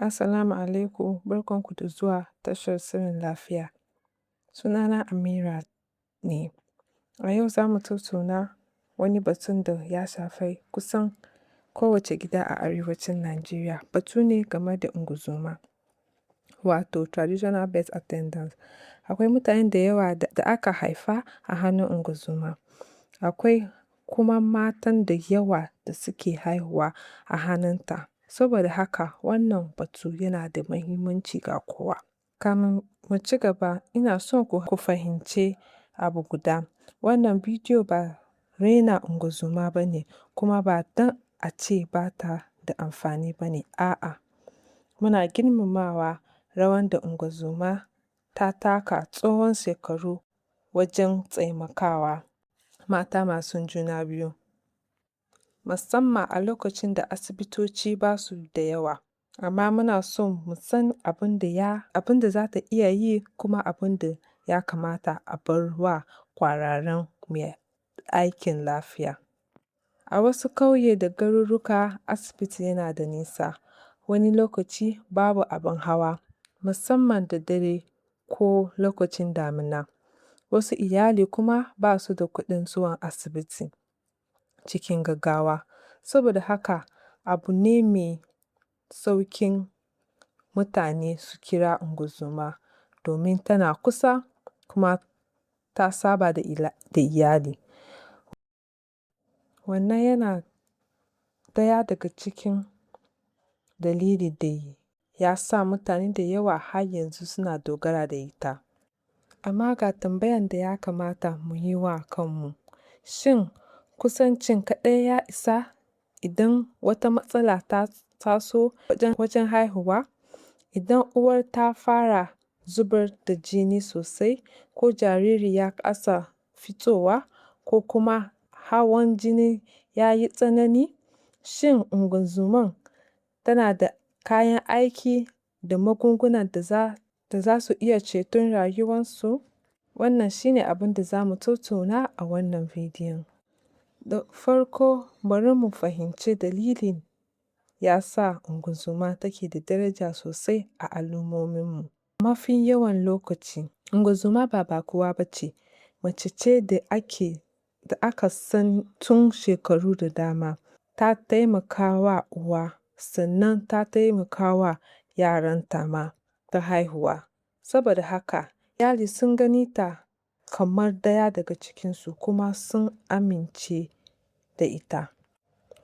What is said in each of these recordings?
Assalamu alaikum, barkanku da zuwa tashar sirrin lafiya. Sunana Amira ne. A yau za mu tattauna wani batun da ya shafi kusan kowace gida a arewacin Najeriya. Batu ne game da ungozoma, wato traditional birth attendant. Akwai mutane da yawa da aka haifa a hannun ungozoma, akwai kuma matan da yawa da suke haihuwa a hannunta. Saboda haka wannan batu yana da muhimmanci ga kowa. Kamin mu cigaba, ina so ku fahimci abu guda: wannan bidiyo ba raina ungozoma ba ne, kuma ba don a ce ba ta da amfani ba ne, a'a, muna girmamawa rawan da ungozoma ta taka tsawon shekaru wajen taimakawa mata masu juna biyu, musamman a lokacin da asibitoci ba su da yawa. Amma muna so mu san abin da ya abin da za ta iya yi kuma abin da ya kamata a bar wa ƙwararrun mai aikin lafiya. A wasu ƙauye da garuruka asibiti yana da nisa, wani lokaci babu abin hawa, musamman da dare ko lokacin damina. Wasu iyali kuma ba su da kuɗin zuwa asibiti cikin gaggawa. Saboda haka abu ne mai sauƙin mutane su kira ungozoma domin tana kusa kuma ta saba da iyali. Wannan yana ɗaya daga cikin dalili da ya sa mutane da yawa har yanzu suna dogara da ita. Amma ga tambayan da ya kamata mu yi wa kanmu: shin kusancin kaɗai ya isa idan wata matsala ta taso wajen haihuwa? Idan uwar ta fara zubar da jini sosai ko jariri ya kasa fitowa ko kuma hawan jini ya yi tsanani, shin ungozoman tana da kayan aiki da magungunan da za su iya ceton rayuwansu? Wannan shi ne abin da za mu tattauna a wannan bidiyon. Da farko bari mu fahimci dalilin ya sa ungozoma take da daraja sosai a al'ummominmu. Mafi yawan lokaci ungozoma ba baƙuwa ba ce, mace ce da ake da aka san tun shekaru da dama. Ta taimaka wa uwa, sannan ta taimaka wa yaranta ma ta haihuwa. Saboda haka iyali sun gane ta kamar ɗaya daga cikinsu kuma sun amince da ita.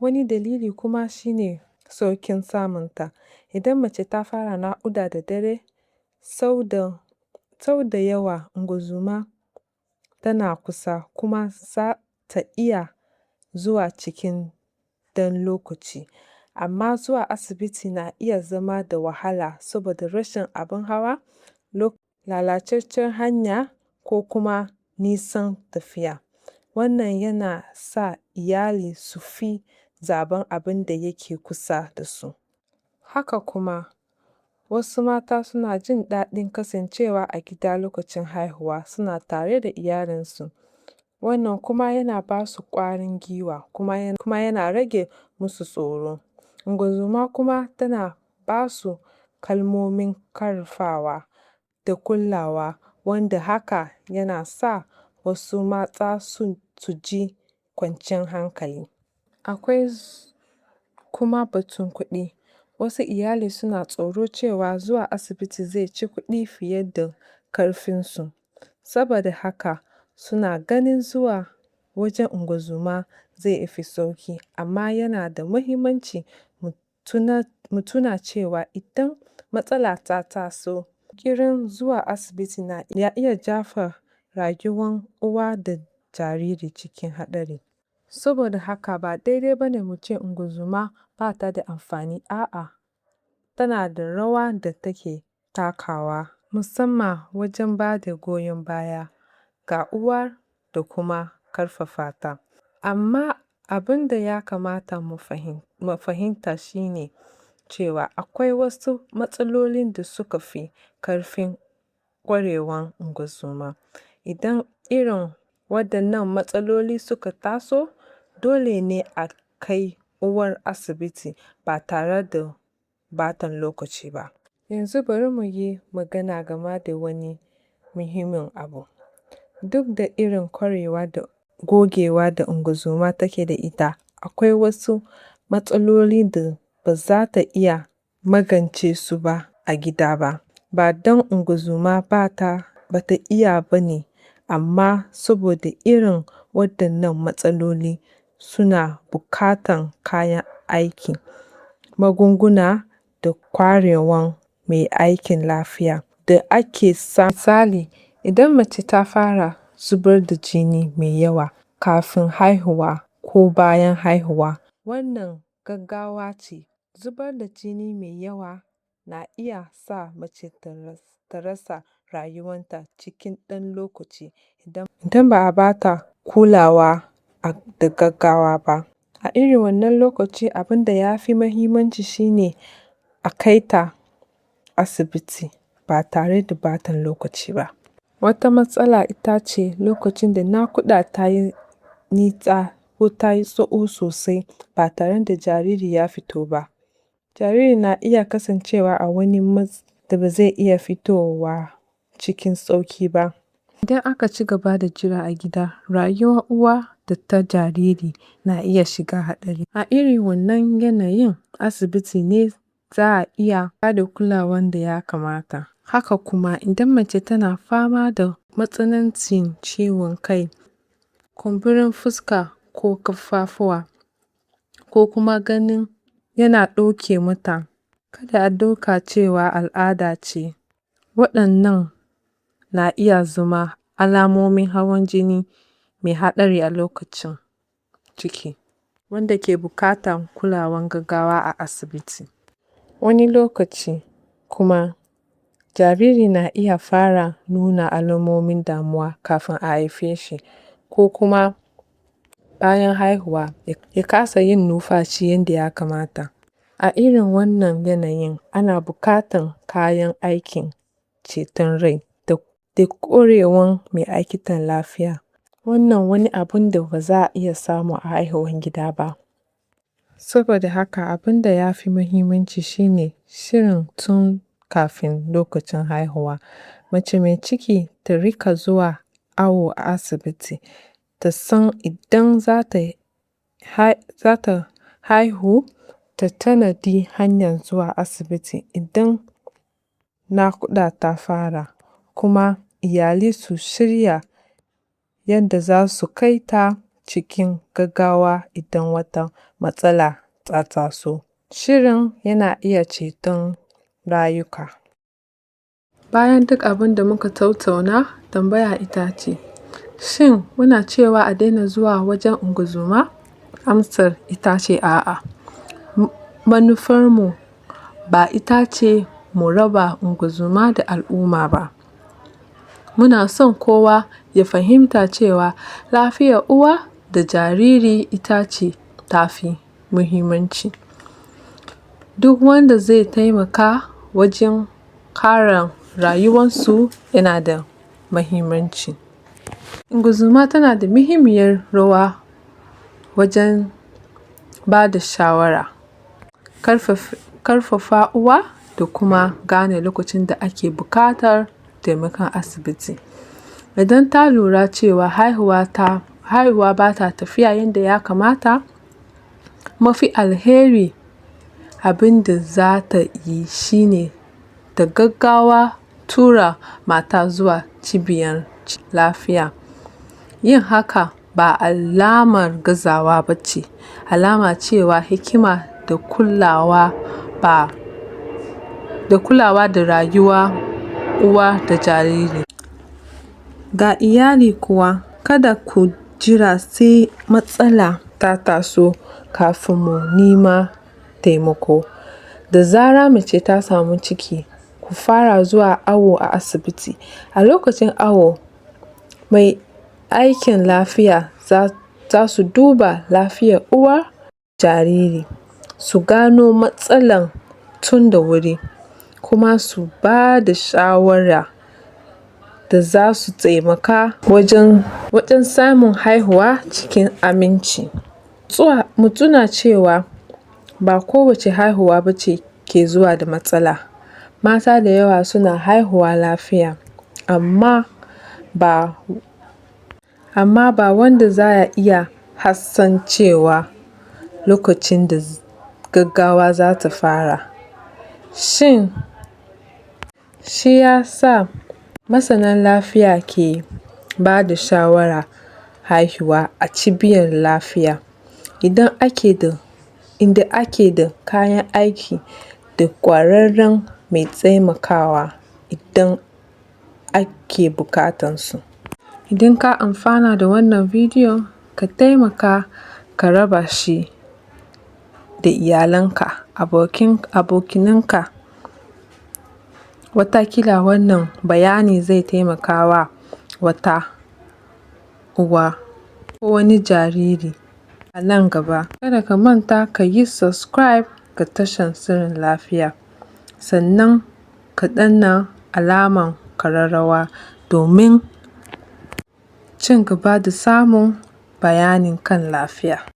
Wani dalili kuma shi ne sauƙin samunta. Idan mace ta fara naƙuda da dare, sau da sau da yawa ungozoma tana kusa kuma za ta iya zuwa cikin ɗan lokaci. Amma zuwa asibiti na iya zama da wahala saboda rashin abin hawa, lalataccen hanya ko kuma nisan tafiya. Wannan yana sa iyali su fi zaɓen abin da yake kusa da su. Haka kuma wasu mata suna jin daɗin kasancewa a gida lokacin haihuwa suna tare da iyalinsu. Wannan kuma yana ba su ƙwarin gwiwa kuma yana rage musu tsoro. Ungozoma kuma tana ba su kalmomin ƙarfafawa da kulawa wanda haka yana sa wasu mata su ji kwanciyar hankali. Akwai kuma batun kuɗi. Wasu iyali suna tsoro cewa zuwa asibiti zai ci kuɗi fiye da ƙarfinsu. Saboda haka suna ganin zuwa wajen ungozoma zai fi sauƙi. Amma yana da muhimmanci mu tuna mu tuna cewa idan matsala ta taso, jinkirin zuwa asibiti na iya jefa rayuwan uwa da jariri cikin haɗari. Saboda haka ba daidai ba ne mu ce ungozoma ba ta da amfani, a'a, tana da rawa da take takawa musamman wajen ba da goyon baya ga uwa da kuma ƙarfafa ta. Amma abin da ya kamata mu fahimta shi ne cewa akwai wasu matsalolin da suka fi ƙarfin ƙwarewan ungozoma. Idan irin waɗannan matsaloli suka taso, dole ne a kai uwar asibiti ba tare da ɓata lokaci ba. Yanzu bari mu yi magana game da wani muhimmin abu. Duk da irin kwarewa da gogewa da ungozoma take da ita, akwai wasu matsaloli da ba za ta iya magance su ba a gida ba. Ba don ungozoma ba ta ba ta iya ba ne, amma saboda irin waɗannan matsaloli suna buƙatan kayan aiki, magunguna da kwarewan mai aikin lafiya da ake Misali, idan mace ta fara zubar da jini mai yawa kafin haihuwa ko bayan haihuwa, wannan gaggawa ce. Zubar da jini mai yawa na iya sa mace ta rasa rayuwanta cikin ɗan lokaci idan ba a ba ta kulawa da gaggawa ba. A irin wannan lokaci abin da ya fi muhimmanci shi ne a kai ta asibiti ba tare da ɓata lokaci ba. Wata matsala ita ce lokacin da naƙuda ta yi nisa ko ta yi tsawo sosai ba tare da jariri ya fito ba. Jariri na iya kasancewa a wani da ba zai iya fitowa cikin sauƙi ba. Idan aka cigaba da jira a gida, rayuwar uwa da ta jariri na iya shiga haɗari. A irin wannan yanayin, asibiti ne za a iya ba da kulawan da ya kamata. Haka kuma idan mace tana fama da matsanancin ciwon kai, kumburin fuska ko ƙafafuwa ko kuma ganin yana ɗauke mata, kada a ɗauka cewa al'ada ce. Waɗannan na iya zama alamomin hawan jini mai haɗari a lokacin ciki, wanda ke buƙatan kulawan gaggawa a asibiti. Wani lokaci kuma jariri na iya fara nuna alamomin damuwa kafin a haife shi ko kuma bayan haihuwa ya kasa yin numfashi yanda ya kamata. A irin wannan yanayin ana buƙatan kayan aikin ceton rai da ƙwarewan ma'aikatan lafiya. Wannan wani abun da ba za a iya samu a haihuwan gida ba. Saboda haka abin da ya fi muhimmanci shi ne shirin tun kafin lokacin haihuwa. Mace mai ciki ta riƙa zuwa awo a asibiti, ta san idan za ta za ta haihu, ta tanadi hanyan zuwa asibiti idan naƙuda ta fara, kuma iyalai su shirya yanda za su kai ta cikin gaggawa idan wata matsala ta taso. Shirin yana iya ceton rayuka. Bayan duk abin da muka tattauna, tambaya ita ce, shin muna cewa a daina zuwa wajen ungozoma? Amsar ita ce a'a. Manufarmu ba ita ce mu raba ungozoma da al'umma ba. Muna son kowa ya fahimta cewa lafiyar uwa da jariri ita ce ta fi muhimmanci. Duk wanda zai taimaka wajen kare rayuwansu yana da muhimmanci. Ungozoma tana da muhimmiyar rawa wajen ba da shawara, ƙarfafa uwa da kuma gane lokacin da ake buƙatar taimakon asibiti. Idan ta lura cewa haihuwa ta haihuwa ba ta tafiya yanda ya kamata, mafi alheri abin da za ta yi shi ne ta gaggawa tura mata zuwa cibiyar lafiya. Yin haka ba alamar gazawa ba ce, alama cewa hikima da kulawa ba da kulawa da rayuwa uwa da jariri. Ga iyali kuwa, kada ku jira sai matsala ta taso kafin mu nema taimako. Da zarar mace ta samu ciki, ku fara zuwa awo a asibiti. A lokacin awo, mai aikin lafiya za su duba lafiyar uwa jariri, su gano matsala tun da wuri, kuma su ba da shawara da za su taimaka wajen, wajen samun haihuwa cikin aminci. Mu tuna cewa ba kowace haihuwa ba ce. ke zuwa da matsala. Mata da yawa suna haihuwa lafiya, amma ba wanda za ya iya hasasancewa lokacin da gaggawa za ta fara. Shi ya sa masana lafiya ke ba da shawarar haihuwa a cibiyar lafiya, inda ake da kayan aiki da ƙwararren mai taimakawa idan ake buƙatar su. Idan ka amfana da wannan bidiyon, ka taimaka ka raba shi da iyalanka, abokanka, wataƙila wannan bayani zai taimakawa wata uwa ko wani jariri a nan gaba. Kada ka manta ka yi subscribe ga tashar Sirrin Lafiya, sannan ka danna alamar ƙararrawa domin ci gaba da samun bayanai kan lafiya.